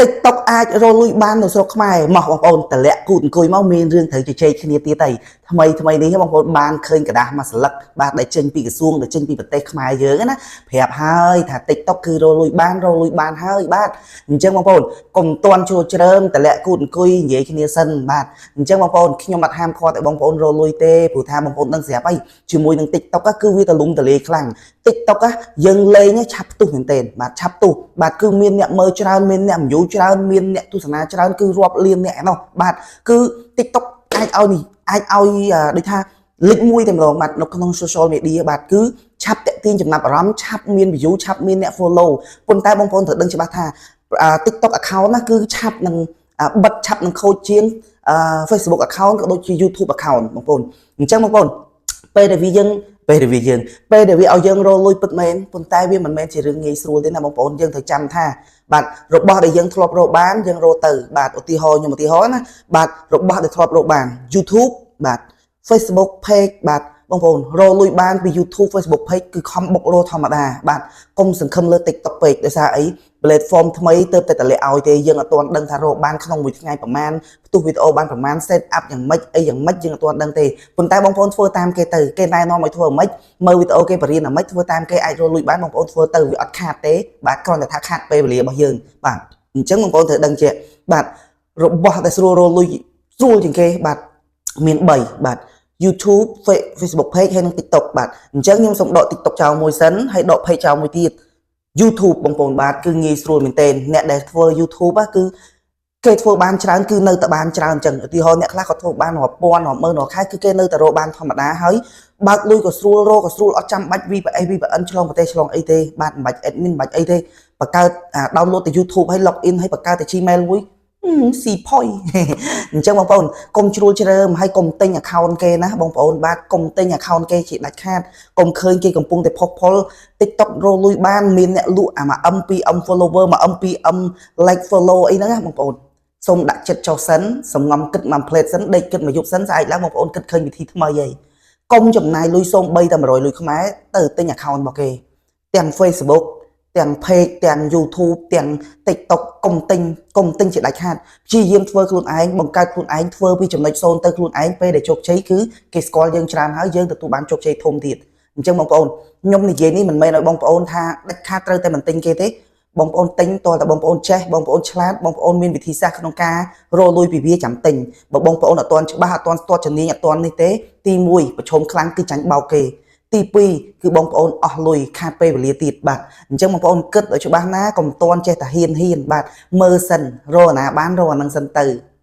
TikTok អាចរកលុយបាននៅស្រុកខ្មែរមកបងប្អូនតម្លាក់គូតអង្គុយមកមានរឿងត្រូវជជែកគ្នាទៀតហើយថ្មីថ្មីនេះបងប្អូនបានឃើញក្រដាសមួយស្លឹកបាទដែលចេញពីក្រសួងដែលចេញពីប្រទេសខ្មែរយើងណាប្រាប់ហើយថា TikTok គឺរកលុយបានរកលុយបានហើយបាទអញ្ចឹងបងប្អូនកុំតន់ជួជ្រើមតម្លាក់គូតអង្គុយនិយាយគ្នាសិនបាទអញ្ចឹងបងប្អូនខ្ញុំអត់ហាមឃាត់ឲ្យបងប្អូនរកលុយទេព្រោះថាបងប្អូនដឹងស្រាប់ហើយជាមួយនឹង TikTok គឺវាទលំទលាយខ្លាំង TikTok យើងលេងឆាប់ផ្ទុះមែនទែនបាទឆាប់ផ្ទុះបាទគឺមានអ្នកមើលច្រើនមានអ្នក view ច្រើនមានអ្នកទស្សនាច្រើនគឺរាប់លានអ្នកឯណោះបាទគឺ TikTok អាចឲ្យនេះអាចឲ្យដូចថាលេខមួយតែម្ដងបាទនៅក្នុង social media បាទគឺឆាប់តាក់ទាញចំណាប់អារម្មណ៍ឆាប់មាន view ឆាប់មានអ្នក follow ប៉ុន្តែបងប្អូនត្រូវដឹងច្បាស់ថា TikTok account ណាគឺឆាប់នឹងបិទឆាប់នឹងខូចជាង Facebook account ក៏ដូចជា YouTube account បងប្អូនអញ្ចឹងបងប្អូនពេលដែលវាយើងពេលដែលវាយើងពេលដែលវាឲ្យយើងរកលុយពិតមែនប៉ុន្តែវាមិនមែនជារឿងងាយស្រួលទេណាបងប្អូនយើងត្រូវចាំថាបាទរបស់ដែលយើងធ្លាប់រកបានយើងរកទៅបាទឧទាហរណ៍ខ្ញុំឧទាហរណ៍ណាបាទរបស់ដែលធ្លាប់រកបាន YouTube បាទ Facebook page បាទបងប្អូនរកលុយបានពី YouTube Facebook page គឺខំបុករកធម្មតាបាទកុំសង្ឃឹមលើ TikTok ពេកដោយសារអី platform ថ្មីទៅតែតម្លាក់ឲ្យទេយើងអត់ទាន់ដឹងថារកបានក្នុងមួយថ្ងៃប្រហែលផ្ទុះវីដេអូបានប្រហែល set up យ៉ាងម៉េចអីយ៉ាងម៉េចយើងអត់ទាន់ដឹងទេប៉ុន្តែបងប្អូនធ្វើតាមគេទៅគេណែនាំឲ្យធ្វើម៉េចមើលវីដេអូគេបរៀនយ៉ាងម៉េចធ្វើតាមគេអាចរកលុយបានបងប្អូនធ្វើទៅវាអត់ខាតទេបាទគ្រាន់តែថាខាតពេលវេលារបស់យើងបាទអញ្ចឹងបងប្អូនត្រូវដឹងជាបាទរបស់ដែលស្រួលរកលុយស្រួលជាងគេបាទមាន3បាទ YouTube Facebook page ហើយនិង TikTok បាទអញ្ចឹងខ្ញុំសូមដក TikTok ចោលមួយសិនហើយដក page ចោលមួយទៀត YouTube បងប្អូនបាទគឺងាយស្រួលមែនទែនអ្នកដែលធ្វើ YouTube គឺគេធ្វើបានច្រើនគឺនៅតែបានច្រើនអញ្ចឹងឧទាហរណ៍អ្នកខ្លះក៏ធ្វើបានរាប់ពាន់រាប់ម៉ឺនរាប់ខែគឺគេនៅតែរកបានធម្មតាហើយបើកលុយក៏ស្រួលរកក៏ស្រួលអត់ចាំបាច់ VPS VPN ឆ្លងប្រទេសឆ្លងអីទេបាទមិនបាច់ admin មិនបាច់អីទេបង្កើត download ទៅ YouTube ហើយ log in ហើយបង្កើតទៅ Gmail មួយស៊ីផុយ អញ្ចឹងបងប្អូនកុំជ្រួលជ្រើមហើយកុំទិញ account គេណាបងប្អូនបាទកុំទិញ account គេជាដាច់ខាតកុំឃើញគេកំពុងតែផុសផុល TikTok រកលុយបានមានអ្នកលក់អាមួយ M 2 M follower មួយ M 2 M like follow អីហ្នឹងណាបងប្អូនសូមដាក់ចិត្តចុះសិនសំងំគិតមួយផ្លេតសិនដេកគិតមួយយប់សិនស្អែកឡើងបងប្អូនគិតឃើញវិធីថ្មីហើយកុំចំណាយលុយសូម្បីតែ100លុយខ្មែរទៅទិញ account របស់គេទាំង Facebook ទាំង page ទាំង YouTube ទាំង TikTok កុំទិញកុំទិញជាដាច់ខាតព្យាយាមធ្វើខ្លួនឯងបង្កើតខ្លួនឯងធ្វើពីចំណុច0ទៅខ្លួនឯងពេលដែលជោគជ័យគឺគេស្គាល់យើងច្រើនហើយយើងទទួលបានជោគជ័យធំទៀតអញ្ចឹងបងប្អូនខ្ញុំនិយាយនេះមិនមែនឲ្យបងប្អូនថាដាច់ខាតត្រូវតែមិនទិញគេទេបងប្អូនទិញតើតែបងប្អូនចេះបងប្អូនឆ្លាតបងប្អូនមានវិធីសាស្ត្រក្នុងការរកលុយពីវាចាំទិញបើបងប្អូនអត់ទាន់ច្បាស់អត់ទាន់ស្ទាត់ជំនាញអត់ទាន់នេះទេទី1ប្រឈមខ្លាំងគឺចាញ់បោកគេទី2គឺបងប្អូនអស់លុយខាតពេលវេលាទៀតបាទអញ្ចឹងបងប្អូនគិតឲ្យច្បាស់ណាកុំតន់ចេះតែហ៊ានហ៊ានបាទមើលសិនរកអាណាបានរកអានឹងសិនទៅ។